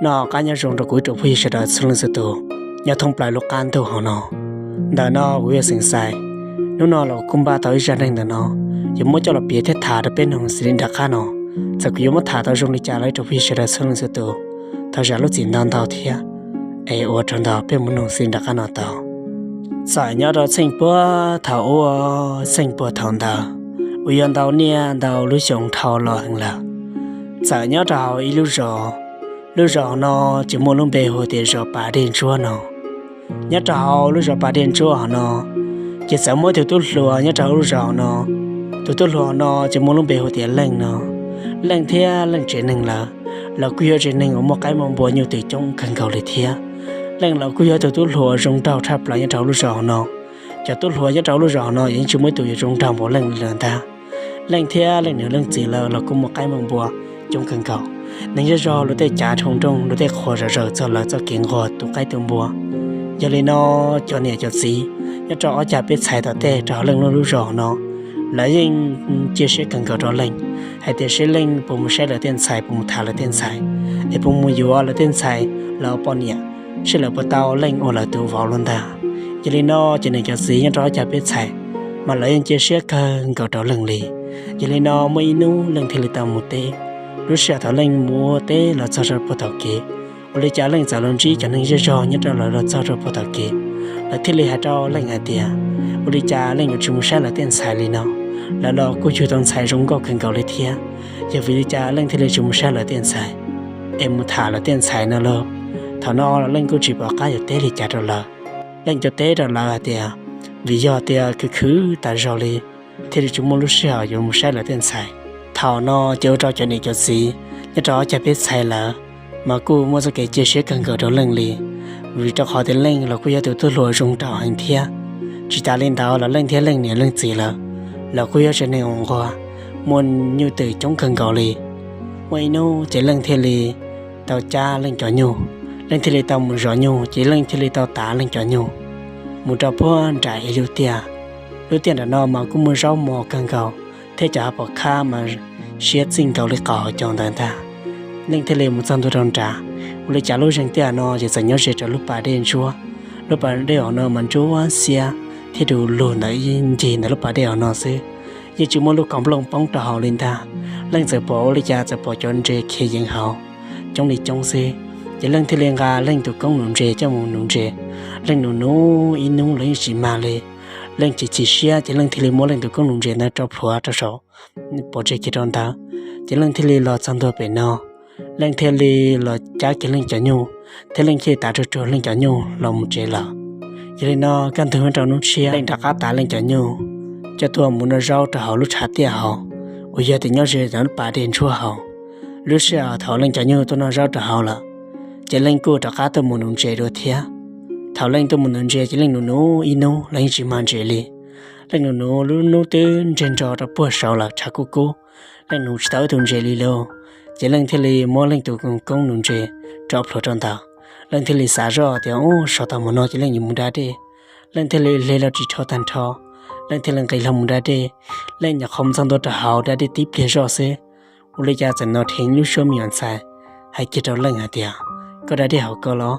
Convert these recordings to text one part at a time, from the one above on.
Noj qab nyob zoo rau kuv ib tsoom phooj ywg sawv daws txhua leej txhua tus nyob thoob plaws lub qab ntuj hauv no. Ntawm no kuv yog Xeem Xais. Hnub no los kuj npaj tau ib zaj neeg ntawm no, yuav muab coj los piav thiab tham rau peb mloog xws li nram qab no. Txawm kuv yuav muab tham tau zoo li cas los ib tsoom phooj ywg sawv daws txhua leej txhua tus thov zam lub txim ntau ntau thiab. Es ua tsaug ntau, peb mus mloog xws li nram qab no tau. Txawm nyob rau txheej puag thaum ub, txheej puag thaum ntawd, uas yog ntau niaj ntau lub xyoo dhau los heev lawm, txawm nyob rau hauv ib lub zos. Lub zos no ces muaj lub npe hu tias zos Pas Dej Ntsuab no. Nyob rau hauv lub zos Pas Dej Ntsuab hauv no, ces txawm muaj ib tug tub hluas nyob rau hauv lub zos hauv no. Tus tub hluas hauv no ces muaj lub npe hu tias Leej no. Leej thiab Leej tsev neeg lawv los kuj yog tsev neeg uas muaj qaib muaj npua nyuj twm coob kawg nkaus li thiab. Leej los kuj yog tus tub hluas zoo nraug tshaj plaws nyob rau hauv lub zos hauv no. Cov tub hluas nyob rau hauv lub zos hauv no yeej tsis muaj ib tug yuav zoo nraug npaum Leej li lawm ntag. Leej thiab Leej niam Leej txiv lawv los kuj muaj qaib muaj npua coob kawg nkaus. Neeg zej zog luag tej cav dhoo nrooj, luag tej qhua zom zaws txog lawv txoj kev nquag tu qaib tu npua. Yog li no, cov niam cov txiv nyob rau ob cag peb txhais tom tej rau hauv Leej lub zos hauv no, lawv yeej cia siab kawg nkaus rau Leej, hais tias seb Leej puas mus saib lawv tej ntxhais, puas mus tham lawv tej ntxhais, es puas mus yuav lawv tej ntxhais los ua poj niam, seb lawv puas tau Leej ua lawv tus vauv los ntag. Yog li no, cov niam cov txiv nyob rau ob cag peb txhais mas lawv yeej cia siab kawg nkaus rau Leej li. Yog li no, muaj ib hnub Leej thiaj li tau mus teb. Lub sij hawm thaum Leej mus ua teb los txog rau puag tom kev, ua li cas Leej txawm los ntsib cov neeg zej zog nyob rau lawv los txog rau puag tom kev. Lawv thiaj li hais rau Leej hais tias, ua li cas Leej yuav tsis mus saib lawv tej ntxhais li no? Lawv los kuj yug tau ntxhais zoo nkauj kawg nkaus li thiab. Yog vim li cas Leej thiaj li tsis mus saib lawv tej ntxhais es mus tham lawv tej ntxhais no lauj? Thaum no los Leej kuj tsis pom qab yuav teb li cas rau lawv. Leej tsuas teb rau lawv hais tias, vim yog tias khwv khwv tas zog li, thiaj li tsis muaj lub sij hawm yuav mus saib lawv tej ntxhais. Thaum no ces ua rau cov niam cov txiv nyob rau ob cag peb txhais lawv mas kuj muaj txoj kev cia siab kawg nkaus rau Leej li, vim rau qhov tias Leej los kuj yog tus tub hluas zoo nraug heev thiab. Tsis tas li ntawd los Leej thiab Leej niam Leej txiv lawv los kuj yog tsev neeg uas nquag, muaj nyuj twm coob kawg nkaus li. Muaj ib hnub ces Leej thiaj li tau cab Leej cov nyuj, Leej thiaj li tau mus zov nyuj, ces Leej thiaj li tau tav Leej cov nyuj mus rau puag nram ib lub tiaj. Lub tiaj nram no mas kuj muaj zaub mos kawg nkaus, thiab cov hav pom khab mas siab txij nkaus li qhov hauv caug ntawd ntag. Leej thiaj li mus txog ntua rau nrad, ua li cas lub zeeg tiaj no ces txawm nyob ze rau lub pas dej ntsuab. Lub pas dej hauv no mas ntsuab xiab thiab du lug ntawm ib ncig ntawm lub pas dej hauv no xwb, yeej tsis muaj lub kaus nplooj poob rau hauv li ntag. Leej txawm pom ua li cas txawm pom cov ntses khiav yeev hauv coob li coob xwb. Ces Leej thiaj li nqa Leej tus koob nuv ntses coj mus nuv ntses. Leej nuv nuv ib hnub los yeej tsis mag li. Leej chim chim siab ces Leej thiaj li muab Leej tus koob nuv ntses ntawd rau plhuav rau saum, pov tseg kiag rau ntawd. Ces Leej thiaj li los txog ntua pem no, Leej thiaj li los cab kiag Leej cov nyuj, thiab Leej thiaj li tav tsuag tsuag Leej cov nyuj los mus tsev lawm. Yog li no kaj ntug nyob rau hnub tshiab Leej rov qab tav Leej cov nyuj coj tuaj mus noj zaub rau hauv lub tshav tiaj hauv, uas yog tias nyob ze ntawm lub pas dej ntsuab hauv. Lub sij hawm thaum Leej cov nyuj tuaj noj zaub rau hauv lawm, ces Leej kuj rov qab tuaj mus nuv ntses dua thiab. Thaum Leej tuaj mus nuv ntses ces Leej nuv nuv ib hnub los yeej tsis mag ntses li. Leej nuv nuv lub hnub twb ntseg nro rau puag saud lawm tshav kub kub, Leej nuv tsis tau ib tug ntses li lauj. Ces Leej thiaj li muab Leej tus koob nuv ntses rau plhuav rau ntawd. Leej thiaj li xav zoj tias, ub, sov tag mus no ces Leej yuav mus da dej. Leej thiaj li hle los ris tsho tag nrho, Leej thiaj li nqis hlo mus da dej. Leej nyuam qhuav mus txog ntua rau hauv da dej tib pliag zoj xwb, ua li cas txawm hnov dheev lub suab me nyuam ntxhais hais kiag rau Leej hais tias, koj da dej hauv ko los?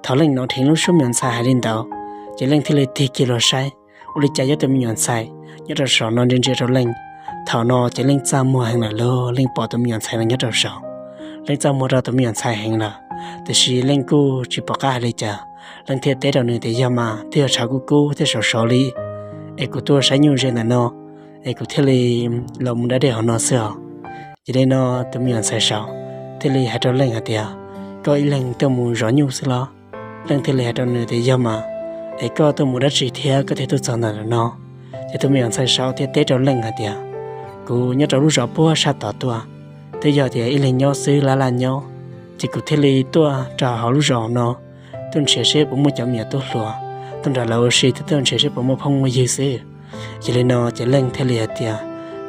Thaum Leej hnov dheev lub suab me nyuam ntxhais hais li ntawd, ces Leej thiaj li tig kiag los saib, ua li cas yog tus me nyuam ntxhais nyob rau saum no ntsia ntsia rau Leej. Thaum no ces Leej txaj muag heev lawm lauj, Leej pom tus me nyuam ntxhais no nyob rau saud. Leej txaj muag rau tus me nyuam ntxhais heev lawm, tiam sis Leej kuj tsis pom qab hais li cas. Leej thiaj teb rau nws tias, yog mas, twb yog tshav kub kub thiab saud saud li, es kuv tuaj saib nyuj ze ntawm no, es kuv thiaj li los mus da dej hauv no xwb os. Yog li no tus me nyuam ntxhais saud thiaj li hais rau Leej hais tias, koj ib leeg tuaj mus zov nyuj xwb los? Leej thiaj li hais rau nws tias, yog mas, es koj tuaj mus dab tsi thiab koj thiaj tuaj txog ntawm no? Ces tus me nyuam ntxhais saud thiaj teb rau Leej hais tias, kuv nyob rau lub zos puag sab tod tuaj, twb yog tias ib leeg nyob xwb laj laj nyob, ces kuv thiaj li tuaj rau hauv lub zos no, tuaj nrhiav seb puas muaj cov me nyuam tub hluas, tuaj nrog lawv ua si thiab tuaj nrhiav seb puas muaj phooj muaj ywg xwb. Yog li no ces Leej thiaj li hais tias,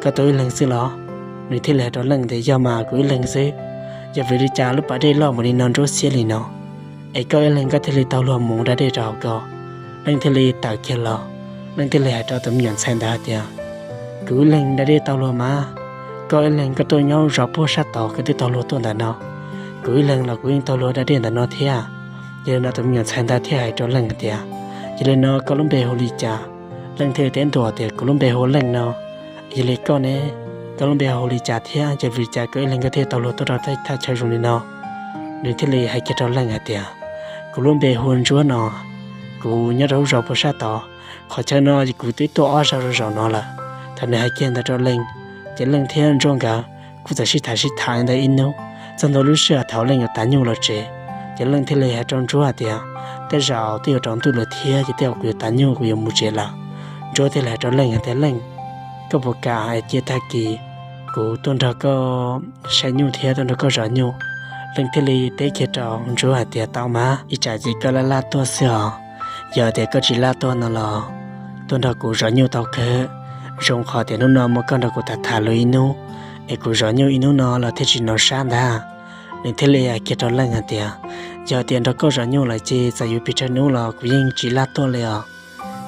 koj tuaj ib leeg xwb los? Nws thiaj li hais rau Leej tias, yog mas, kuv ib leeg xwb. Yog vim li cas lub pas dej loj npaum li no ntsuab xiab li no, es koj ib leeg koj thiaj li taug luag mus da dej rau hauv ko? Leej thiaj li tawm kiag los, Leej thiaj li hais rau tus me nyuam ntxhais ntawd hais tias, kuv ib leeg da dej taug luag mas, koj ib leeg koj tuaj nyob zos puag sab tod koj twb taug luag tuaj ntawm no, kuv ib leeg los kuv yeej tau luag da dej ntawm no thiab. Yog li no tus me nyuam ntxhais ntawd thiaj hais rau Leej hais tias, yog li no koj lub npe hu li cas? Leej thiaj li teb ntua tias, kuv lub npe hu Leej no. Yog li koj ne, koj lub npe hu li cas thiab, yog vim li cas koj ib leeg koj thiaj tau luag tuaj rau thaj chaw zoo li no? Nws thiaj li hais kiag rau Leej hais tias, kuv lub npe hu Ntsuab no, kuv nyob rau lub zos puag sab tod. Qhov chaw no kuv twb tuaj ob zaug rau zaum no lawm. Thaum nws hais kiag ntawd rau Leej, ces Leej thiab Ntsuab nkawd kuj txawm sib tham sib tham li ntawd ib hnub. Txog ntua lub sij hawm thaum Leej yuav tav nyuj los tsev, ces Leej thiaj li hais rau Ntsuab hais tias, tej zaum twb yuav tsaus ntuj lawm thiab, ces tej zaum kuv yuav tav nyuj kuv yuav mus tsev lawm. Ntsuab thiaj li hais rau Leej hais tias, Leej, koj puas kam hais cia tag kis kuv tuaj nrog koj saib nyuj thiab tuaj nrog koj zov nyuj? Leej thiaj li teb kiag rau Ntsuab hais tias, tau mas, ib tsam ces koj laj laj tuaj xwb os. Yog tias koj tsis laj tuaj no los tuaj nrog kuv zov nyuj tau kawg. Zoo qhov tias hnub no muaj koj nrog kuv tham tham lus ib hnub, es kuv zov nyuj ib hnub no los thiaj tsis hnov sab ntag. Nws thiaj li hais kiag rau Leej hais tias, yog tias nrog koj zov nyuj lawm ces txawm yuav pes tsawg hnub los kuv yeej tsis laj tuaj li os.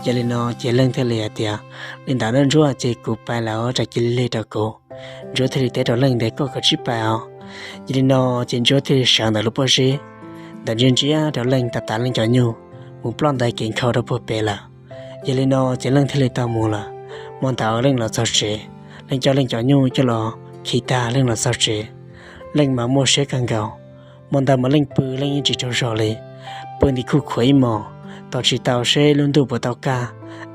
Yog li no ces Leej thiaj li hais tias, li ntawd Ntsuab, ces kuv pais lawm, tsam cia li lig rau kuv. Ntsuab thiaj li teb rau Leej tias, koj kav tsij pais os. Yog li no ces Ntsuab thiaj li sawv ntawm lub pob zeb ntawd ntsia ntsia rau Leej, tav tav Leej cov nyuj mus ploj ntawm kev nkhaus rau puag pem lawm. Yog li no ces Leej thiaj li tau mus lawm. Hmo ntawd Leej los txog tsev, Leej coj Leej cov nyuj coj los khi tag Leej los txog tsev. Leej mas muaj siab kawg nkaus. Hmo ntawd mas Leej pw Leej yeej tsis tsaug zog li, pw nti khuj khuav ib hmos, tos tsis tau seb lub ntuj puas tau kaj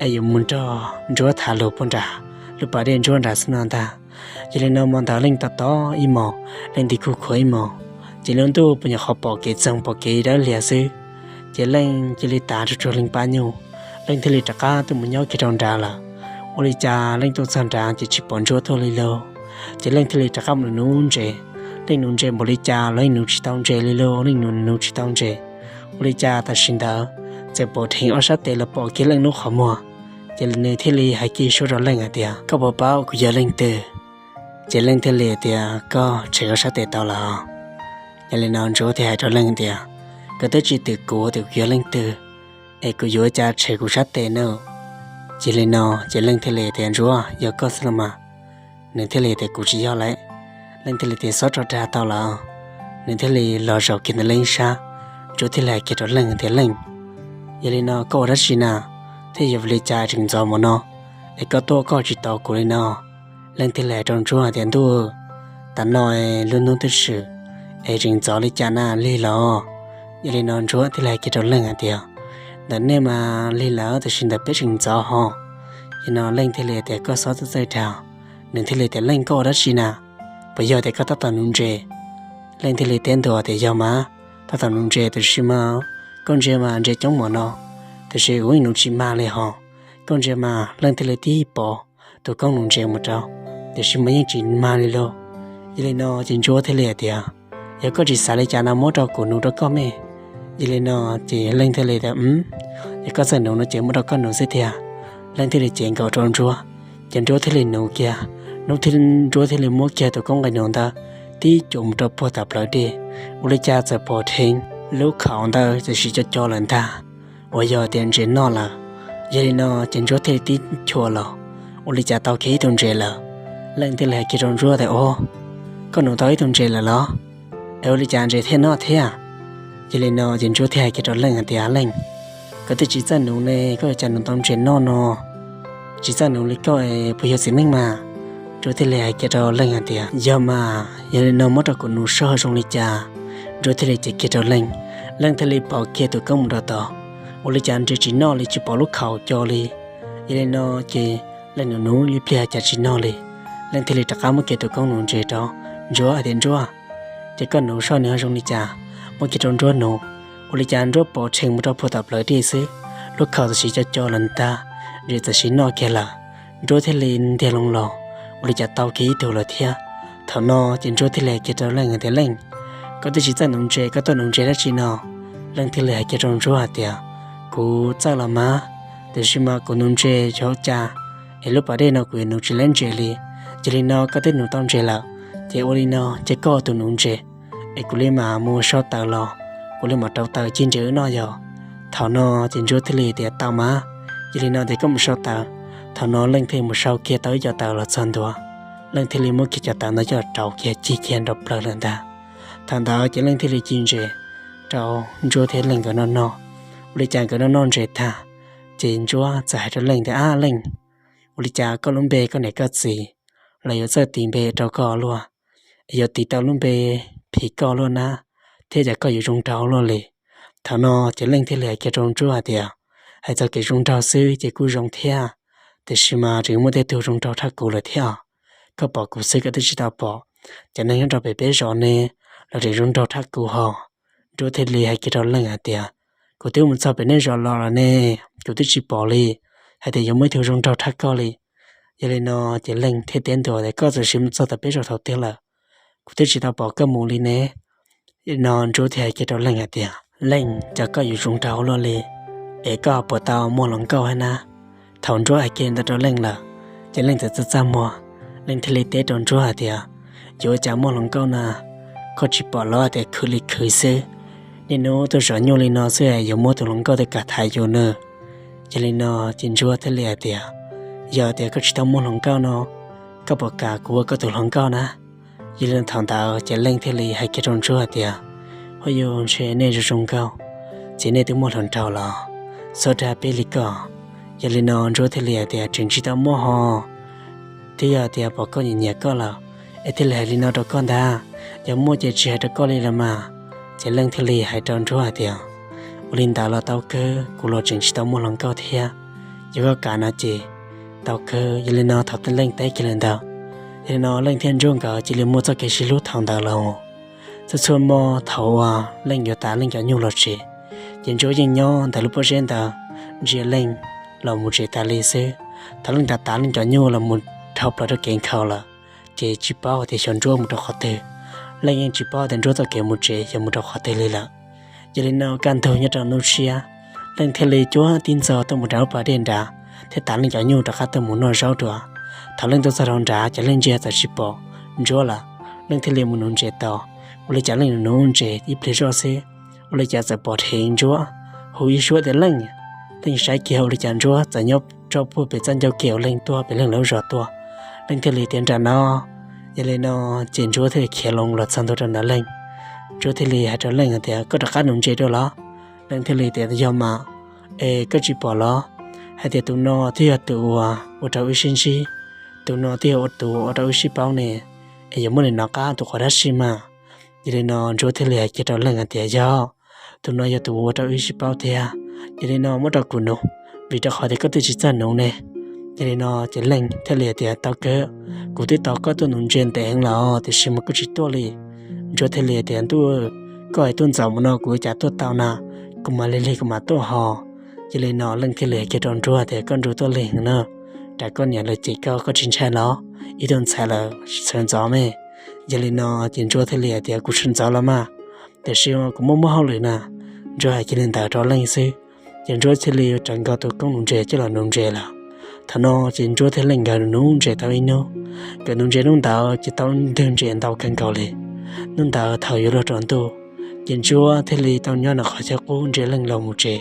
es yuav mus nrog Ntsuab tham lus puag nram lub pas dej Ntsuab nram xwb no ntag. Yog li no hmo ntawd Leej tos tos ib hmos, Leej nti khuj khuav ib hmos, ces lub ntuj puas nyuam qhuav pom kev txoog pom kev dawb lias xwb. Ces Leej cia li tav tsuag tsuag Leej pab nyuj, Leej thiaj li rov qab tuaj mus nyob kiag rau nrad lawm. Ua li cas Leej tuaj txog nrad ces tsis pom Ntsuab tuaj li lauj. Ces Leej thiaj li rov qab mus nuv ntses. Leej nuv ntses npaum li cas los Leej nuv tsis tau ntses li lauj, Leej nuv nuv tsis tau ntses. Ua li cas tam sim ntawd txawm pom dheev ob sab tes los pom kiag Leej lub qhov muag. Ces nws thiaj li hais kiag suab rau Leej hais tias, koj puas paub kuv yog leej twg? Ces Leej thiaj li tias, koj tshem kuv sab tes tau lawm. Yog li no Ntsuab thiaj hais rau Leej tias, koj twb tsis twm kuv tias kuv yog leej twg, es kuv yuav ua cas tshem kuv sab tes na? Yog li no ces Leej thiaj li tias, Ntsuab, yog koj xwb los mas. Nws thiaj li tias, kuv tsis yog lawm. Leej thiaj li tias, xob rau dag tau lawm. Nws thiaj li los zaum kiag ntawm Leej sab. Ntsuab thiaj li hais kiag rau Leej tias, Leej, yog li no koj ua dab tsi na? Thiab yog vim li cas tseem ntxov mus no, es koj tuaj koj tsis tos kuv li no? Leej thiaj li hais rau Ntsuab hais tias, ntuj, tam no lub hnub twb tshwm es tseem ntxov li cas na, lig los? Yog li no Ntsuab thiaj li hais kiag rau Leej hais tias, ntawm nej mas lig lawm, tab sis ntawm peb tseem ntxov hos. Yog li no Leej thiaj li tias, koj xob txawj txawj dag. Nws thiaj li tias, Leej, koj ua dab tsi na? Puas yog tias koj tab tom nuv ntses? Leej thiaj li teb ntua tias, yog mas, tab tom nuv ntses, tab sis mas koj ntsia mas ntses coob npaum no, tab sis kuv yeej nuv tsis mag li hos. Koj ntsia mas. Leej thiaj li tib pov tus koob nuv ntses mus rau, tiam sis mas yeej tsis mag li lauj. Yog li no ces Ntsuab thiaj li hais tias, yog koj tsis xav li cas no muab rau kuv nuv rau koj me. Yog li no ces Leej thiaj li tias, yog koj txawj nuv no ces muab rau koj nuv xwb tiag. Leej thiaj li cev nkaus rau Ntsuab, ces Ntsuab thiaj li nuv kiag. Ntsuab thiaj li muab kiag tus koob nqaij nuv ntawd tib cuam mus rau puag tom plawv dej, ua li cas txawm pom dheev lub khaum ntawd txawm sim co co lawm ntag, uas yog tias ntses noj lawm. Yog li no ces Ntsuab thiaj li tib chua los, ua li cas tau kiag ib tug ntses lawm. Leej thiaj li hais kiag rau Ntsuab tias, o, koj nuv tau ib tug ntses lawm los? Es ua li cas ntses thiaj noj thiab? Yog li no ces Ntsuab thiaj hais kiag rau Leej hais tias, Leej, koj twb tsis txawj nuv ne, koj ua cas nuv tau ntses noj no? Tsis txawj nuv li koj puas yog txiv neej mas? Ntsuab thiaj li hais kiag rau Leej hais tias, yog mas, yog li no muab rau kuv nuv soj zoo li cas. Ntsuab thiaj li cev kiag rau Leej, Leej thiaj li pov kiag tus koob mus rau tod, ua li cas ntses tsis noj li, tsis pom lub khaum co li. Yog li no ces Leej nuv nuv ib pliag cas tsis noj li. Leej thiaj li rov qab muab kiag tus koob nuv ntses rau Ntsuab hais tias, Ntsuab, ces koj nuv soj nws ho zoo li cas? Muab kiag rau Ntsuab nuv, ua li cas Ntsuab pom dheev mus rau puag tom plawv dej xwb, lub khaum txawm sim co co lawm ntag, ntses txawm sim noj kiag lawm. Ntsuab thiaj li ntiag loo los, ua li cas tau kiag ib tug lawm thiab. Thaum no ces Ntsuab thiaj li hais kiag rau Leej hais tias, Leej, koj twb tsis txawj nuv ntses, koj tuaj nuv ntses dab tsi no? Leej thiaj li hais kiag rau Ntsuab hais tias, kuv txawj los mas, tiam sis mas kuv nuv ntses tsis ua cas, es lub pas dej no kuv yuav nuv tsis leb ntses li. Yog li no koj twb nuv tau ntses lawm, ces ua li no ces koj ua tus nuv ntses, es kuv li mam mus sau taws los, kuv li mam rauv taws cig ntses wb noj yog. Thaum no ces Ntsuab thiaj li tias, tau mas, yog li no ces koj mus sau taws. Thaum no Leej thiaj mus sau kiag tau ib co taws los txog ntua, Leej thiaj li muab kiag cov taws ntawd coj rauv kiag cig kiag nrov plawg lawm ntag. Thaum ntawd ces Leej thiaj li ci ntses rau Ntsuab thiab Leej nkawd noj noj. Ua li cas nkawd noj noj ntses tag, ces Ntsuab txawm hais rau Leej tias, Ab Leej, ua li cas koj lub npe koj niam koj txiv los yuav txawj tis npe rau koj luaj, yuav tis tau lub npe phim koj luaj na, thiab cas koj yuav zoo nraug luaj li. Thaum no ces Leej thiaj li hais kiag rau Ntsuab hais tias, Hais txog kev zoo nraug xwb ces kuj zoo thiab, tiam sis mas tseem muaj tej tug zoo nraug tshaj kuv lawm thiab. Koj pom kuv xwb koj twb tsis tau pom, cov neeg nyob rau pem peb zos ne, los tseem zoo nraug tshaj kuv ho. Ntsuab thiaj li hais kiag rau Leej hais tias, Kuv twb mus txog pem nej zos los lawm ne, kuv twb tsis pom li hais tias yuav muaj ib tug zoo nraug tshaj koj li. Yog li no ces Leej thiaj teb ntua tias, Koj txawm sim mus txog tom peb zos thaum twg lawm, kuv twb tsis tau pom koj mus li ne. No Ntsuab thiaj hais kiag rau Leej hais tias, Leej, cas koj yuav zoo nraug luaj li, es koj puas tau muaj hluas nkauj thiab na? Thaum Ntsuab hais kiag li ntawd rau Leej lawm, ces Leej txawm txaj txaj muag. Leej thiaj li teb rau Ntsuab hais tias, Yuav ua cas muaj hluas nkauj na, koj tsis pom los hais tias khwv li khwv xwb. Niaj hnub tuaj zov nyuj li no xwb yuav muaj tus hluas nkauj twg kam tham yus na. Yog li no ces Ntsuab thiaj li hais tias, Yog tias koj tsis tau muaj hluas nkauj no, koj puas kam kuv ua koj tus hluas nkauj na? Yog li no thaum ntawd ces Leej thiaj li hais kiag rau Ntsuab hais tias, Huab yug, ntshe nej zoo zoo nkauj, ces nej twb muaj hluas nraug los? Txhob dag peb li koj. Yog li no Ntsuab thiaj li hais tias, Tseem tsis tau muaj ho, twb yog tias pom koj nyiam nyiam koj lawm es thiaj li hais li no rau koj ntag. Yog muaj ces tsis hais rau koj li los mas. Ces Leej thiaj li hais rau Ntsuab hais tias, Ua li ntawd los tau kawg, kuv los tseem tsis tau muaj hluas nkauj thiab. Yog koj kam no ces tau kawg. Yog li no thaum Leej teb kiag li ntawd, yog li no Leej thiab Ntsuab nkawd cia li muaj txoj kev sib hlub thaum ntawd lawm. Txhua txhua hmo thaum uas Leej yuav tav Leej cov nyuj los tsev, ces Ntsuab yeej nyob ntawm lub pob zeb ntawd ntsia Leej los mus tsev tas li xwb. Thaum Leej tav tav Leej cov nyuj los mus dhau plaws rau kev nkhaus lawm, ces tsis paub tias xyov Ntsuab mus rau qhov twg. Leej yeej tsis paub tias Ntsuab txoj kev mus tsev yog mus rau qhov twg li lawm. Yog li no kaj ntug nyob rau hnub tshiab, Leej thiaj li cuab tib ntxov tuaj mus nram lub pas dej nrad thiab tav Leej cov nyuj rov qab tuaj mus noj zaub dua. Thaum Leej tuaj txog rau nrad ces Leej ntsia txawm tsis pom Ntsuab lawm. Leej thiaj li mus nuv ntses tos. Ua li cas Leej nuv nuv ntses ib pliag zoj xwb, ua li cas txawm pom dheev Ntsuab hu ib suab tias, Leej! Leej saib kiag ua li cas Ntsuab txawm nyob rau puag pem txaj ncauj kev uas Leej tuaj pem Leej lub zos tuaj. Leej thiaj li tias, Nram no. Yog li no ces Ntsuab thiaj li khiav loo los txog ntua rau ntawm Leej. Ntsuab thiaj li hais rau Leej hais tias, Koj rov qab nuv ntses dua los? Leej thiaj li tias, Yog mas. Es koj tsis pom los hais tias tus no twb yog tus uas ua rau wb sib ntsib, tus no twb yog ua tus ua rau wb sib paub ne, es yuav muab nws nov qab tus quav dab tsi mas? Yog li no Ntsuab thiaj li hais kiag rau Leej hais tias, Yog, tus no yog tus ua rau wb sib paub tiag. Yog li no muab rau kuv nuv, vim rau qhov tias koj twb tsis txawj nuv ne. Yog li no ces Leej thiaj li hais tias, Tau kawg, kuv twb tos koj tuaj nuv ntses ntev heev los tiam sis mas koj tsis tuaj li. Ntsuab thiaj li hais tias, Ntuj, koj hais tuaj ntxov mus no kuv ua cas tuaj tau na, kuv mam lig lig kuv mam tuaj ho. Yog li no Leej thiaj li hais kiag rau Ntsuab tias, Koj Ntsuab tuaj lig heev na, ras koj niam lawv cem koj, koj tsis ntshai los? Ib tug ntxhais lawm tsis txawj ntxov me. Yog li no ces Ntsuab thiaj li hais tias, Kuv tsis ntxov los mas, tiam sis kuv muaj muaj hauj lwm na. Ntsuab hais kiag li ntawd rau Leej xwb, ces Ntsuab thiaj li rov nkaus tus koob nuv ntses coj los nuv ntses lawm. Thaum no ces Ntsuab thiab Leej nkawd nuv ntses tau ib hnub, nkawd nuv ntses hnub ntawd ces tau ntwg ntses ntau kawg nkaus li. Hnub ntawd thaum yuav luag rau ntuj, ces Ntsuab thiaj li tau nyob nram qhov chaw qub ntsia Leej los mus tsev.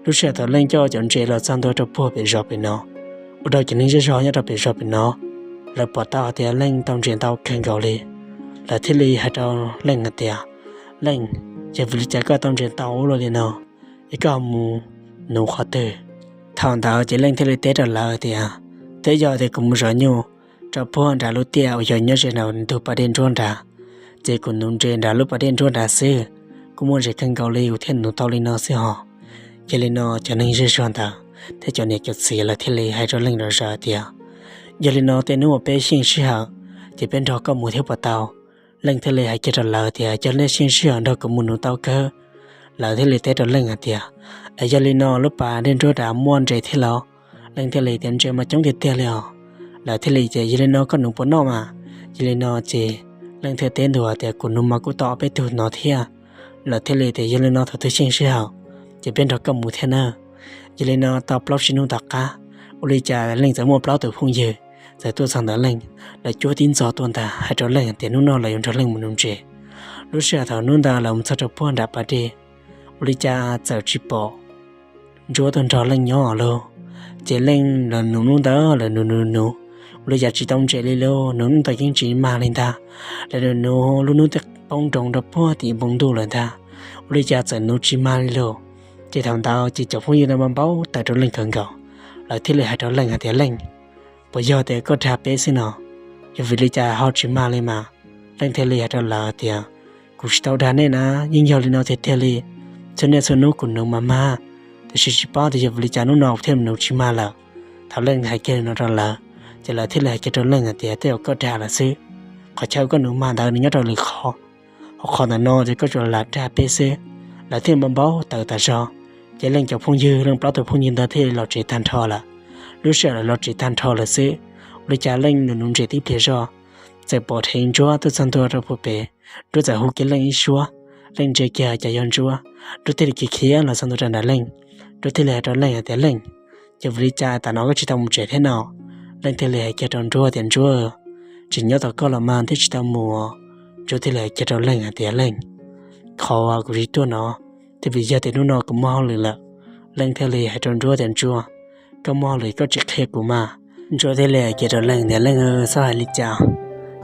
Lub sij hawm thaum Leej coj cov ntses los txog ntua rau puag pem zos pem no, ua rau cov neeg zej zog nyob rau pem zos pem no, lawv pom tau hais tias Leej tau ntses ntau kawg nkaus li. Lawv thiaj li hais rau Leej hais tias, Leej, yog vim li cas koj tau ntses ntau ua luaj li no, es koj mus nuv qhov twg? Thaum ntawd ces Leej thiaj li teb rau lawv tias, Twb yog tias kuv mus zov nyuj rau puag nram lub tiaj uas yog nyob ze nram ntug pas dej nruab nrad, ces kuv nuv ntses nram lub pas dej nruab nrad xwb, kuj muaj ntses kawg nkaus li kuv thiaj nuv tau li no xwb hos. Yog li no cov neeg zej zog ntawd thiab cov niam cov txiv lawv thiaj li hais rau Leej zom zaws tias, Yog li no tej hnub uas peb xyeej sij hawm, ces peb nrog koj mus thiab puas tau? Leej thiaj li hais kiag rau lawv tias, Yog nej xyeej sij hawm nrog kuv mus nuv tau kawg. Lawv thiaj li teb rau Leej hais tias, Es yog li no lub pas dej nruab nrad muaj ntses thiab los? Leej thiaj li tias, Ntses mas coob tiag tiag li os. Lawv thiaj li tias, Yog li no koj nuv puas noj mas? Yog li no ces Leej thiaj teb ntua tias, Kuv nuv mas kuj tau ob peb tug no thiab. Lawv thiaj li tias, Yog li no thaum twg xyeej sij hawm, ces peb nrog koj mus thiab na. Yog li no tau plaub tsib hnub tom qab, ua li cas Leej txawm muaj plaub tus phooj ywg txawm tuaj txog ntawm Leej. Lawv cuab tib ntxov tuaj ntag hais rau Leej tias hnub no lawv yuav nrog Leej mus nuv ntses. Lub sij hawm thaum hnub ntawd lawv mus txog rau puag nram pas dej, ua li cas txawm tsis pom Ntsuab tuaj nrog Leej nyob lauj. Ces Leej lawv nuv hnub ntawd lawv nuv nuv nuv, ua li cas tsis tau ntses li lauj, nuv hnub ntawd yeej tsis mag li ntag. Lawv nuv nuv lub hnub poob nroo rau puag tim npoo ntuj lawm ntag. Ua li cas txawm nuv tsis mag li lauj. Ces thaum ntawd ces cov phooj ywg ntawd mas npau taws rau Leej kawg nkaus. Lawv thiaj li hais rau Leej hais tias, Leej, puas yog tias koj dag peb xwb no? Yog vim li cas ho tsis mag li mas? Leej thiaj li hais rau lawv tias, Kuv tsis tau dag nej na, yeej yog li no tiag tiag li. Txhua niaj txhua hnub kuv nuv mas mag, tiam sis tsis paub tias yog vim li cas hnub no kuv thiaj nuv tsis mag lawm. Thaum Leej hais kiag li no rau lawv, ces lawv thiaj li hais kiag rau Leej hais tias, Tej zaum koj dag lawm xwb. Qhov chaw koj nuv mag ntawd nws nyob rau lwm qhov, ho qhov ntawm no ces koj tsuas lam dag peb xwb. Lawv thiaj npau npau taws tas zog. Ces Leej cov phooj ywg, Leej plaub tug phooj ywg ntawd thiaj li los tsev tag nrho lawm. Lub sij hawm lawv los tsev tag nrho lawm xwb, ua li cas Leej nuv nuv ntses tib pliag zog, txawm pom dheev Ntsuab tuaj txog ntua rau puag pem. Ntsuab txawm hu kiag Leej ib suab. Leej ntsia kiag cas yog Ntsuab. Ntsuab thiaj li khiav khiav los txog ntua rau nram Leej. Ntsuab thiaj li hais rau Leej hais tias, Leej, yog vim li cas tam no koj tsis tau mus tsev thiab no? Leej thiaj li hais kiag rau Ntsuab tias, Ntsuab, tseem nyob tos koj los mas thiaj tsis tau mus. Ntsuab thiaj li hais kiag rau Leej hais tias, Leej, qhov uas kuv tsis tuaj no, twb vim yog tias hnub no kuv muaj hauj lwm lawm. Leej thiaj li hais rau Ntsuab tias, Ntsuab, koj muaj hauj lwm koj tsis qhia kuv mas. Ntsuab thiaj li hais kiag rau Leej tias, Leej, txhob hais li cas,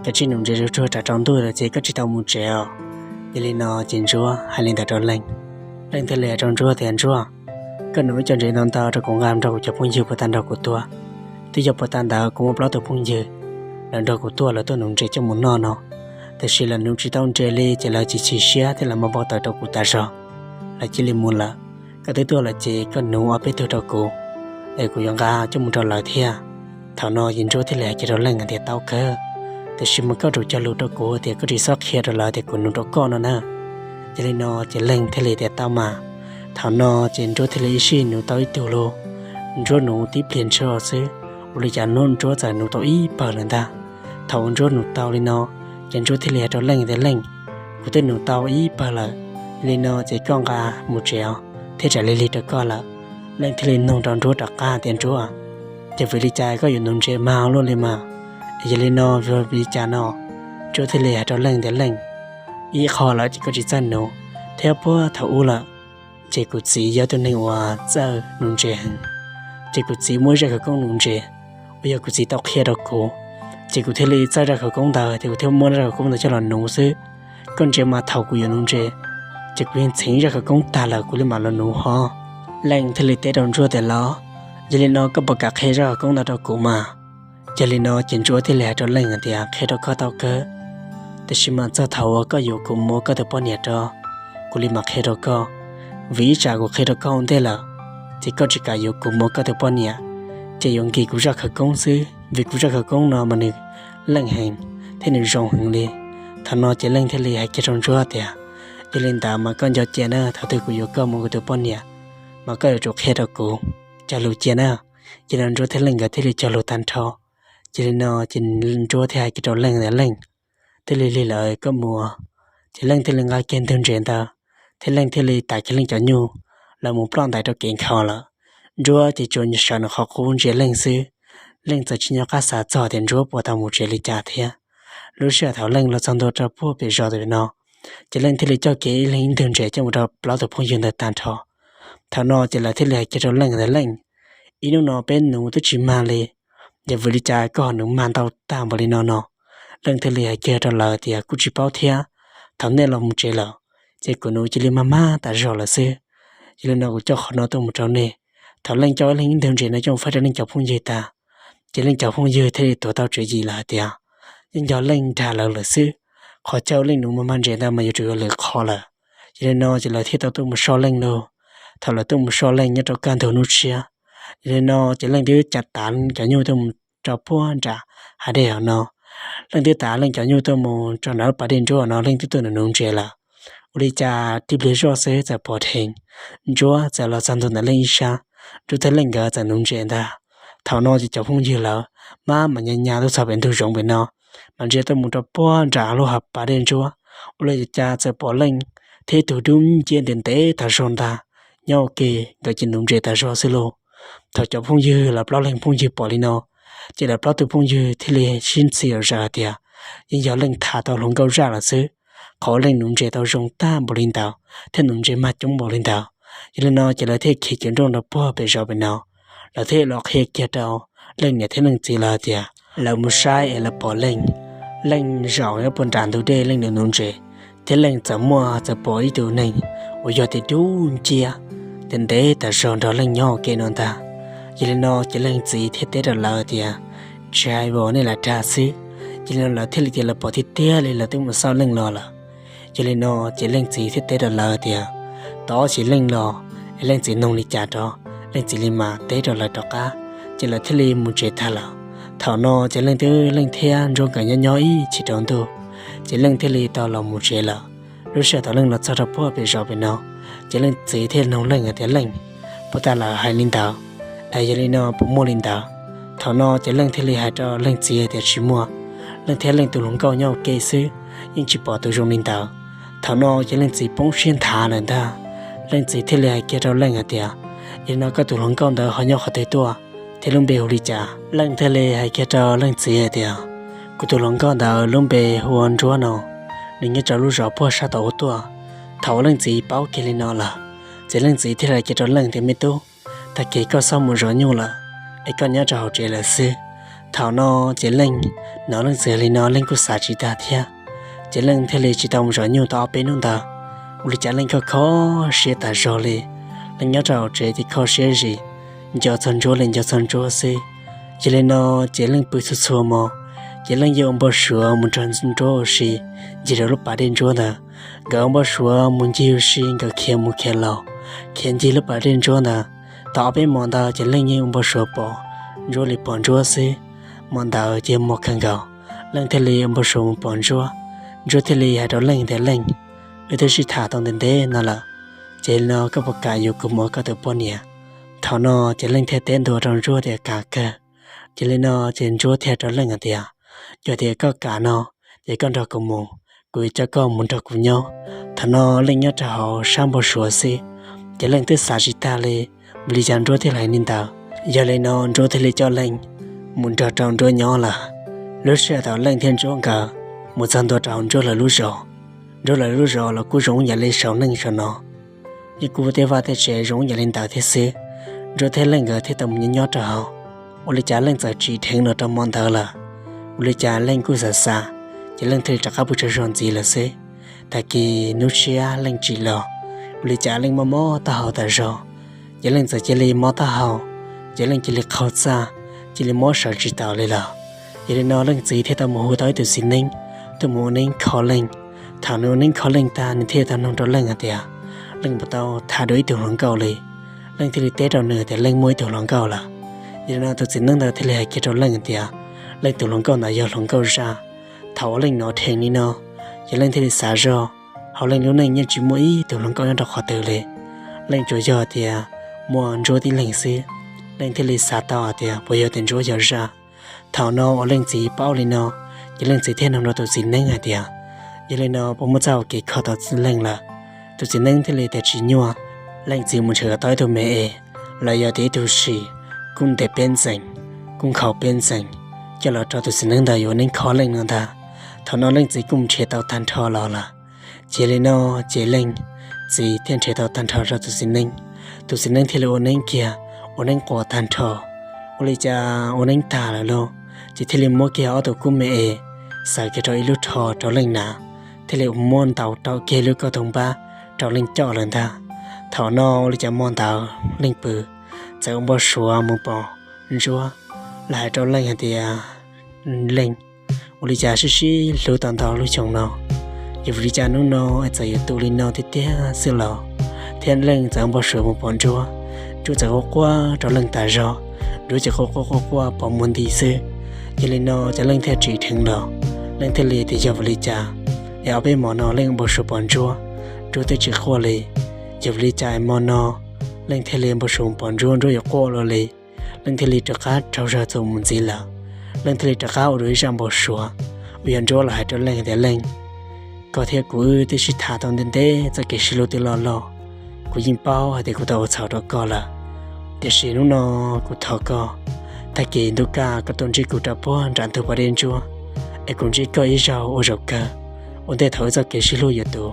koj tseem nuv ntses tsuag tsuag rau ntuj lawm ces koj tsis tau mus tsev os. Yog li no ces Ntsuab hais li ntawd rau Leej. Leej thiaj li hais rau Ntsuab tias, Ntsuab, koj nuv ib co ntses ntau ntau rau kuv nqa nrog kuv cov phooj ywg puag ta nrog kuv tuaj. Twb yog puag ta ntawd kuv muaj plaub tug phooj ywg, lawv nrog kuv tuaj, lawv tuaj nuv ntses coj mus noj no, tiam sis lawv nuv tsis tau ntses li ces lawv chim chim siab thiab lawv npau npau taws rau kuv tas zog, lawv cia li mus lawm. Koj twb tuaj lawm ces koj nuv ob peb tug rau kuv, es kuv yuav nqa coj mus rau lawv thiab. Thaum no ces Ntsuab thiaj li hais kiag rau Leej hais tias, Tau kawg, tiam sis mas koj tsum cog lus rau kuv tias koj tsis txhob qhia rau lawv tias kuv nuv rau koj no na. Yog li no ces Leej thiaj li tias, Tau mas. Thaum no ces Ntsuab thiaj li ib sij nuv tau ib tug lauj. Ntsuab nuv tib pliag zog xwb, ua li cas hnub Ntsuab txawm nuv tau ib pawg lawm ntag. Thaum uas Ntsuab nuv tau li no, ces Ntsuab thiaj li hais rau Leej tias, Leej, kuv twb nuv tau ib pawg lawm, yog li no ces koj nqa mus tsev os, thiab tsam lig lig rau koj lawm. Leej thiaj li nug rau Ntsuab rov qab tias, Ntsuab, yog vim li cas koj yuav nuv ntses mag luaj li mas? Yog li no yog vim li cas no? Ntsuab thiaj li hais rau Leej tias, Leej, ib qho lawm ces koj tsis txawj nuv, thiab puag thaum ub lawm ces kuv txiv yog tus neeg uas txawj nuv ntses heev. Ces kuv txiv muaj zaj khawv koob nuv ntses uas yog kuv txiv tau qhia rau kuv, ces kuv thiaj li txawj zaj khawv koob ntawd ces kuv thiaj muab zaj khawv koob ntawd coj los nuv xwb. Koj ntsia mas thaum kuv yuav nuv ntses, ces kuv yeej txheev zaj khawv koob tag lawm kuv li mam los nuv hov. Leej thiaj li teb rau Ntsuab tias, Los, yog li no koj puas kam qhia zaj khawv koob ntawd rau kuv mas? Yog li no ces Ntsuab thiaj li hais rau Leej hais tias, Qhia rau koj tau kawg, tiam sis mas txog thaum uas koj yuav kuv mus ua koj tus poj niam rau, kuv li mam qhia rau koj. Vim ib tsam kuv qhia rau koj ua ntej lawm, ces koj tsis kam yuav kuv mus ua koj tus poj niam, ces yuav nkim kuv zaj khawv koob xwb, vim kuv zaj khawv koob no mas nws leej heev thiab nws zoo heev li. Thaum no ces Leej thiaj li hais kiag rau Ntsuab tias, Yog li ntawd mas koj nco cia na, thaum twg kuv yuav koj mus ua kuv tus poj niam, mas koj yuav tsum qhia rau kuv, cog lus cia na. Ces Ntsuab thiab Leej nkawd thiaj li cog lus tag nrho. Ces li no ces Ntsuab thiaj hais kiag rau Leej tias, Leej, twb lig lig lawm koj mus. Ces Leej thiaj li nqa kiag ntug ntses ntawd, thiab Leej thiaj li tav kiag Leej cov nyuj, lawv mus ploj ntais rau kev nkhaus lawm. Ntsuab ces tsuas sawv nws qhov qub ntsia Leej xwb. Leej txawm tsis nco qab xav txog tias Ntsuab puas tau mus tsev li cas thiab. Lub sij hawm thaum Leej los txog ntua rau puag pem zos tam no, ces Leej thiaj li coj kiag ib leeg ib ntug ntses coj mus rau plaub tus phooj ywg ntawd tag nrho. Thaum no ces lawv thiaj li hais kiag rau Leej tias, Leej, ib hnub no peb nuv twb tsis mag li, yog vim li cas koj ho nuv mag ntau tag npaum li no no? Leej thiaj li hais kiag rau lawv tias, Kuv tsis paub thiab, thaum nej los mus tsev lawm, ces kuv nuv cia li mag mag tas zog lawm xwb. Yog li no kuv coj qhov no tuaj mus rau nej. Thaum Leej coj ib leeg ib ntug ntses no coj mus faib rau Leej cov phooj ywg tag, ces Leej cov phooj ywg thiaj li tuav tau tswv yim lawm hais tias, Yeej yog Leej dag lawv lawm xwb, qhov chaw Leej nuv mag mag ntses ntawd mas yuav tsum yog lwm qhov lawm. Yog li no ces lawv thiaj tau tuaj mus soj Leej lauj. Thaum lawv tuaj mus soj Leej nyob rau kaj ntug hnub tshiab, yog li no ces Leej twb cav tav cov nyuj tuaj mus rau puag nram hav dej hauv no. Leej twb tav Leej cov nyuj tuaj mus rau nram lub pas dej ntsuab no, Leej twb tuaj nuv nuv ntses lawm. Ua li cas tib pliag zoj xwb txawm pom dheev Ntsuab txawm los txog ntua ntawm Leej ib sab, Ntsuab thiab Leej nkawd txawm nuv ntses ntag. Thaum no ces cov phooj ywg lawv maj mam nyas nyas tuaj txog pem ntug zoov pem no, mas ntsia tuaj mus rau puag nram lub hav pas dej ntsuab. Ua li cas txawm pom Leej thiab ib tug dub nciab ntev ntev tas zog ntag nyob ua ke, nkawd ces nuv ntses tas zog xwb lauj. Thaum cov phooj ywg lawv plaub leeg phooj ywg pom li no, ces lawv plaub tug phooj ywg thiaj li sib ntxhi zam hais tias, Yeej yog Leej tham tau hluas nkauj zaj lawm xwb, qhov Leej nuv ntses tau zoo tag npaum li ntawd thiab nuv ntses mag coob npaum li ntawd. Yog li no ces lawv thiaj khiav ceev nrooj rau puag pem zos pem no. Lawv thiaj los qhia kiag rau Leej niam thiab Leej txiv lawv hais tias lawv mus saib es lawv pom Leej, Leej zaum nyob puag nram ntug dej, Leej nuv nuv ntses, thiab Leej txawm muaj txawm pom ib tug neeg uas yog tias dub nciab, ntev ntev tas zog nrog Leej nyob ua ke no ntag. Yog li no ces Leej txiv thiaj teb rau lawv tias, tsis hais vos, nej lam dag xwb. Yog li no lawv thiaj li tias lawv pom tiag tiag li, lawv twb mus xauj Leej los lawm. Yog li no ces Leej txiv thiaj teb rau lawv tias, tos ob sim Leej los es Leej txiv noog li cas rov, Leej txiv li mam teb rau lawv rov qab. Ces lawv thiaj li mus tsev tag lawm. Thaum no ces Leej twb, Leej thiab Ntsuab nkawd nyob nyob ib chim rau ntuj, ces Leej thiaj li tau los mus tsev lawm. Lub sij hawm thaum Leej los txog rau puag pem zos pem no, ces Leej txiv thiaj noog Leej hais tias, Leej, puas tas lawv hais li ntawd? Es yog li no puas muaj li ntawd? Thaum no ces Leej thiaj li hais rau Leej txiv hais tias, tsis muaj, Leej thiab Leej tus hluas nkauj nyob ua ke xwb, yeej tsis pom tus zoo li ntawd. Thaum no ces Leej txiv poob siab nthav lawm ntag. Leej txiv thiaj li hais kiag rau Leej hais tias, yog li no koj tus hluas nkauj ntawd ho nyob qhov twg tuaj, thiab lub npe hu li cas? Leej thiaj li hais kiag rau Leej txiv hais tias, kuv tus hluas nkauj ntawd lub npe hu ua Ntsuab no, nws nyob rau lub zos puag sab tod ua tuaj. Thaum uas Leej txiv paub kiag li no lawm, ces Leej txiv thiaj li hais kiag rau Leej tias, me tub, tag kis koj txhob mus zov nyuj lawm, es koj nyob rau hauv tsev lawm xwb. Thaum no ces Leej hnov Leej txiv hais li no Leej kuj xav tsis tag thiab. Ces Leej thiaj li tsis tau mus zov nyuj tau ob peb hnub ntawd, ua li cas Leej kho kho siab tas zog li. Leej nyob rau hauv tsev ces kho siab zim, nco txog Ntsuab li nco txog Ntsuab xwb. Yog li no ces Leej pw txhua txhua hmo, ces Leej yeej ua npau suav mus nrog Ntsuab ua si ncig rau lub pas dej Ntsuab ntawd. Nkawd ua npau suav mus ncig ua si, nkawd khiav mus khiav los, khiav ncig lub pas dej Ntsuab ntawd. Tau ob peb hmo ntawd ces Leej yeej ua npau suav pom Ntsuab li pom Ntsuab xwb. Hmo ntawd ces hmo kawg nkaus, Leej thiaj li ua npau suav mus pom Ntsuab. Ntsuab thiaj li hais rau Leej tias, Leej, wb twb sib tham tau ntev ntev no lawm, ces no koj puas kam yuav kuv mus ua koj tus poj niam? Thaum no ces Leej thiaj teb ntua rau Ntsuab tias, kam kawg. Ces li no ces Ntsuab thiaj hais rau Leej hais tias, yog tias koj kam no, ces koj nrog kuv mus, kuv yuav coj koj mus nrog kuv nyob. Thaum no Leej nyob rau hauv sab npau suav xwb, ces Leej twb xav tsis tag li vim li cas Ntsuab thiaj hais li ntawd. Yog li no Ntsuab thiaj li coj Leej mus nrog rau Ntsuab nyob lawm. Lub sij hawm thaum Leej thiab Ntsuab nkawd mus txog ntua rau Ntsuab lawv lub zos, Ntsuab lawv lub zos los kuj zoo yam li saum neej saum no, yeej kuj tej vaj tej tsev zoo yam li ntawd thiab xwb. Ntsuab thiab Leej nkawd thiaj tau mus nyob nyob rau hauv. Ua li cas Leej txawm tsim dheev los rau hmo ntawd lawm, ua li cas Leej kuj xav xav, ces Leej thiaj li rov qab pw tsaug zog ntxiv lawm xwb. Tag kis hnub tshiab Leej tsim los, ua li cas Leej mob mob taub hau tas zog, ces Leej txawm cia li mob taub hau, ces Leej cia li qaug txaj, cia li mob sawv tsis taus li lawm. Yog li no Leej txiv thiaj tau mus hu tau ib tug txiv neeb tuaj mus ua neeb kho Leej. Thaum nws ua neeb kho Leej tag nws thiaj tau noog rau Leej hais tias, Leej puas tau tham dua ib tug hluas nkauj li? Leej thiaj li teb rau nws tias Leej muaj ib tug hluas nkauj lawm. Yog li no tus txiv neeb ntawd thiaj li hais kiag rau Leej hais tias, Leej tus hluas nkauj ntawd yog hluas nkauj zaj. Thaum uas Leej hnov dheev li no, ces Leej thiaj li xav zog, hauv Leej lub neej yeej tsis muaj ib tug hluas nkauj nyob rau qhov twg li. Leej tsuas yog tias muaj Ntsuab tib leeg xwb. Leej thiaj li xav tau hais tias puas yog tias Ntsuab yog zaj. Thaum no uas Leej txiv paub li no, ces Leej txiv thiaj noog rau tus txiv neeb hais tias, yog li no puas muaj txoj hau kev kho tau Leej lawm? Tus txiv neeb thiaj li tias tsis nyuaj, Leej txiv mus nrhiav tau ib tug me es, los yog tias ib tug sim, kuj ntev peb ntxeem, kuj nkhaus peb ntxeem, coj los rau tus txiv neeb ntawd yuav neeb kho Leej no ntag. Thaum no Leej txiv kuj mus nrhiav tau tag nrho los lawm. Ces li no, ces Leej txiv thiaj nrhiav tau tag nrho rau tus txiv neeb. Tus txiv neeb thiaj li ua neeb kiag, ua neeb quas tag nrho. Ua li cas ua neeb tag lawm lauj, ces thiaj li muab kiag ob tug kub me es xaws kiag rau ib lub rho rau Leej hnav, thiaj li muab ntaus rau kiag lub kauj toog npab rau Leej coj lawm ntag. Thaum no ua li cas hmo ntawd Leej pw, txawm ua npau suav mus pom Ntsuab, los hais rau Leej hais tias, Leej, ua li cas sib sib hlub tau ntau lub xyoo no, yog vim li cas hnub no es txawm yuav tu li no tiag tiag xwb los? Thiab Leej txawm ua npau suav mus pom Ntsuab, Ntsuab txawm quaj quaj rau Leej tas zog, Ntsuab ces quaj quaj quaj quaj pos muag nti xwb. Yog li no ces Leej thiaj tsim dheev los, Leej thiaj li tias yog vim li cas es ob peb hmo no Leej ua npau suav pom Ntsuab, Ntsuab twb tsis quaj li, yog vim li cas es hmo no Leej thiaj li ua npau suav mus pom Ntsuab, Ntsuab yuav quaj luaj li. Leej thiaj li rov qab tsaug zog txuas mus ntxiv lawm. Leej thiaj li rov qab ua dua ib zaj npau suav uas yog Ntsuab los hais rau Leej tias, Leej, koj thiab kuv wb twb sib tham tau ntev ntev, txoj kev sib hlub twb loj loj. Kuv yeej paub hais tias kuv tau ua txhaum rau koj lawm, tiam sis hnub no kuv thov koj, tag kis ntuj kaj koj tuaj ntsib kuv rau puag nram ntug pas dej Ntsuab, es kuv ntsib koj ib zaug ua zaum kawg, ua ntej thaum wb txoj kev sib hlub yuav tu.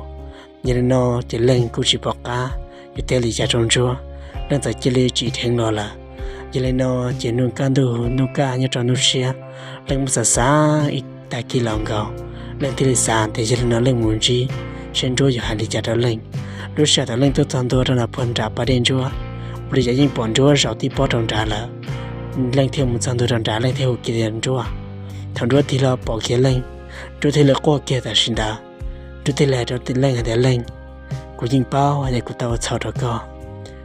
Yog li no ces Leej kuj tsis pom qab yuav teb li cas rau Ntsuab, Leej txawm cia li tsim dheev los lawm. Yog li no ces ntuj kaj ntuj, ntuj kaj nyob rau ntuj tshiab, Leej muab xav xav ib tag kis los nkaus, Leej thiaj li xav tias yog li no Leej mus ntsib seb Ntsuab yuav hais li cas rau Leej. Lub sij hawm thaum Leej tuaj txog ntua rau nram puag nram pas dej Ntsuab, ua li cas yeej pom Ntsuab zaum tib pob rau nrad lawm. Leej thiaj mus txog ntua rau nrad, Leej thiaj hu kiag tias, Ntsuab. Thaum Ntsuab tig los pom kiag Leej, Ntsuab thiaj li quaj kiag tam sim ntawd. Ntsuab thiaj li hais rau Leej hais tias, Leej, kuv yeej paub hais tias kuv tau ua txhaum rau koj.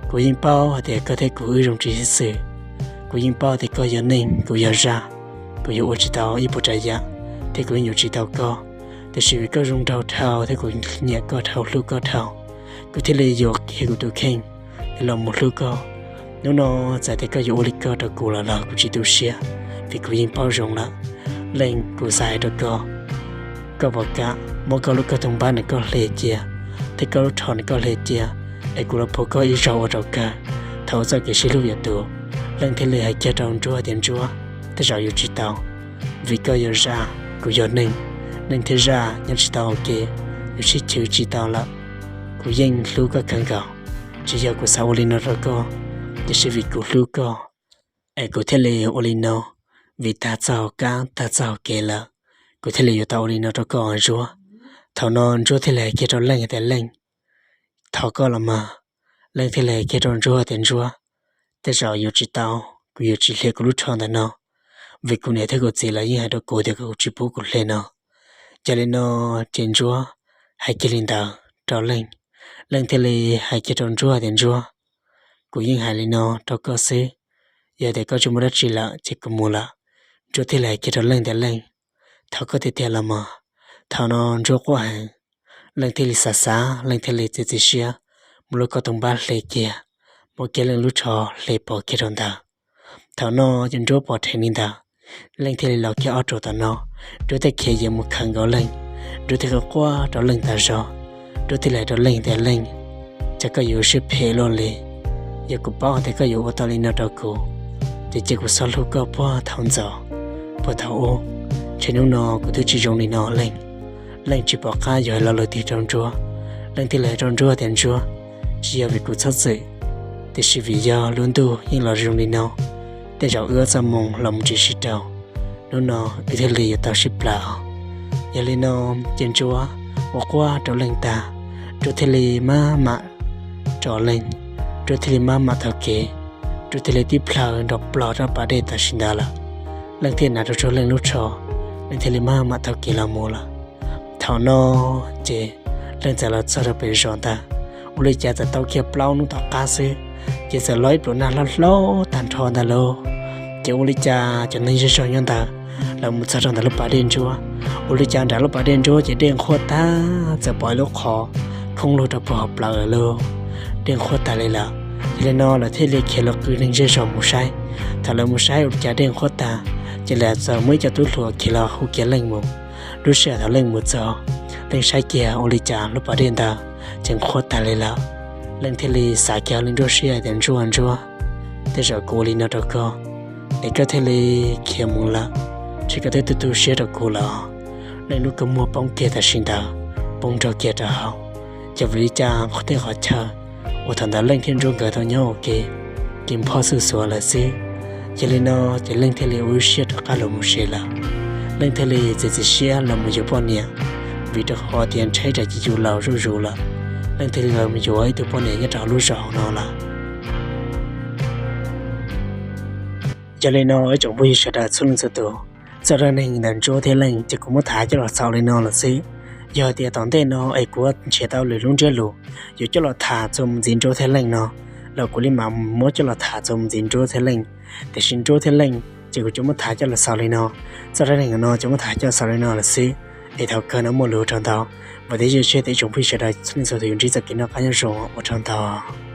Kuv yeej paub hais tias koj thiab kuv wb zoo tsis xwb. Kuv yeej paub tias koj yog neeg, kuv yog zaj. Kuv yuav ua tsis tau ib puas tsav yam, thiab kuv yeej yuav tsis tau koj. Tiam sis vim koj zoo nraug dhau thiab kuv nyiam koj dhau, hlub koj dhau, kuv thiaj li yuam kiag kuv tus kheej es los mus hlub koj. Hnub no txawm tias koj yuav ua li ko rau kuv los los kuv tsis tu siab, vim kuv yeej paub zoo lawm. Leej, kuv xav hais rau koj, koj puas kam muab koj lub koj tus npab ntawm koj hle cia, thiab koj lub rho ntawm koj hle cia, es kuv los pab koj ib zaug ua zaum kawg. Thaum ua txoj kev sib hlub yuav tu, Leej thiaj li hais kiag rau Ntsuab tias, Ntsuab, tej zaum yuav tsis tau, vim koj yog zaj, kuv yog neeg, neeg thiab zaj nyob tsis tau ua ke, yuav sib chwv tsis tau lawm. Kuv yeej hlub koj kawg nkaus, tsis yog kuv xav ua li no rau koj, tiam sis vim kuv hlub koj es kuv thiaj li ua li no, vim tag txoj hauv kab tag txoj hauv kev lawm, kuv thiaj li yuav tau ua li no rau koj, Ntsuab. Thaum no Ntsuab thiaj li hais kiag rau Leej tias, Leej, thov koj los mas. Leej thiaj li hais kiag rau Ntsuab tias, Ntsuab, tej zaum yuav tsis tau, kuv yuav tsis hle kuv lub rho ntawm no, vim kuv niam thiab kuv txiv lawv yeej hais rau kuv tias kom kuv tsis pub kuv hle no. Yog li no ces Ntsuab hais kiag li ntawd rau Leej. Leej thiaj li hais kiag rau Ntsuab tias, Ntsuab, kuv yeej hais li no rau koj xwb, yog tias koj tsis muaj dab tsi lawm ces kuv mus lawm. Ntsuab thiaj li hais kiag rau Leej tias, Leej, thov koj tiag tiag los mas. Thaum no Ntsuab quaj heev, Leej thiaj li xav xav, Leej thiaj li txiav txim siab muab lub koj tus npab hle kiag, muab kiag Leej lub rho hle pov kiag rau ntawd. Thaum no ces Ntsuab pom dheev li ntawd, Leej thiaj li los kiag ob ruam tom no. Ntsuab thiaj khiav yeej mus khawm nkaus Leej. Ntsuab thiaj quaj rau Leej tas zog. Ntsuab thiaj li hais rau Leej tias, Leej, cas koj yuav siab phem luaj li? Yog kuv paub tias koj yuav ua tau li no rau kuv, ces cia kuv txhob hlub koj puag thaum ntxov, puag thaum ub, ces hnub no kuv twb tsis zoo li no Leej. Leej tsis pom qab yuav hais lo lus twg rau Ntsuab. Leej thiaj li hais rau Ntsuab tias, Ntsuab, tsis yog vim kuv txhob txwm, tiam sis vim yog lub ntuj yeej los zoo li no, tej zaum wb ob txoj moo los mus tsis sib rau, hnub no wb thiaj li yuav tau sib plab. Yog li no ces Ntsuab ua quaj rau Leej tag, Ntsuab thiaj li maj mam rov Leej, Ntsuab thiaj li maj mam taug kev, Ntsuab thiaj li tib plhaw nrov plog rau pas dej tam sim ntawd lawm. Leej thiaj hnav rau tsuag Leej lub tsho, Leej thiaj li maj mam taug kev los mus lawm. Thaum no ces Leej txawm los txog rau pem zos ntawd, ua li cas txawm tau kiag plaub hnub tom qab xwb, ces txawm los ib pluas nag hlob hlob tag nrho ntawd lauj. Ces ua li cas cov neeg zej zog nyob ntawd los mus txog rau ntawm lub pas dej Ntsuab, ua li cas nram lub pas dej Ntsuab ces dej nqhuab tag, txawm pom ib lub qhov khoob luag rau puag hauv plawv lawm lauj. Dej nqhuab tag li lawm. Yog li no lawv thiaj li khiav los qw neeg zej zog mus saib. Thaum lawv mus saib ua li cas dej nqhuab tag, ces lawv txawm muaj ib co tub hluas khiav los hu kiag Leej mus. Lub sij hawm thaum Leej mus txog, Leej saib kiag ua li cas lub pas dej ntawd ces nqhuab tag li lawm. Leej thiaj li xav kiag Leej nruab siab tias, Ntsuab, Ntsuab, tej zaum kuv ua li no rau koj es koj thiaj li khiav mus lawm, ces koj twb tu tu siab rau kuv lawm. Leej lub kua muag poob kiag tam sim ntawd, poob nrog kiag rau hauv. Ces vim li cas tej qhov chaw uas thaum ntawd Leej thiab Ntsuab nkawd tau nyob ua ke, ces nphob xuj xuav lawm xwb. Yog li no ces Leej thiaj li ua lub siab rov qab los mus tsev lawm. Leej thiaj li txiav txim siab los mus yuav poj niam, vim rau qhov tias ntshaib rau ces yus laus zuj zus lawm. Leej thiaj li los mus yuav ib tug poj niam nyob rau hauv lub zos hauv no lawm. Yog li no ib tsoom phooj ywg sawv daws txhua leej txhua tus, txoj dab neeg ntawm Ntsuab thiab Leej ces kuv muab tham coj los xaus li no lawm xwb. Yog tias tom ntej no es kuv nrhiav tau lwm lub ntsiab lus yuav coj los tham txuas mus ntxiv Ntsuab thiab Leej no los kuv li mam muab coj los tham txuas mus ntxiv Ntsuab thiab Leej. Tiam sis Ntsuab thiab Leej ces kuv tsuas muab tham coj los xaus li no. Txoj dab neeg no tsuas muab tham coj xaus li no lawm xwb. Es thaum kawg no muaj lus ua tsaug ntau, vam thiab cia siab tias ib tsoom phooj ywg sawv daws txhua leej txhua tus yuav ntsib txoj kev noj qab nyob zoo, ua tsaug ntau.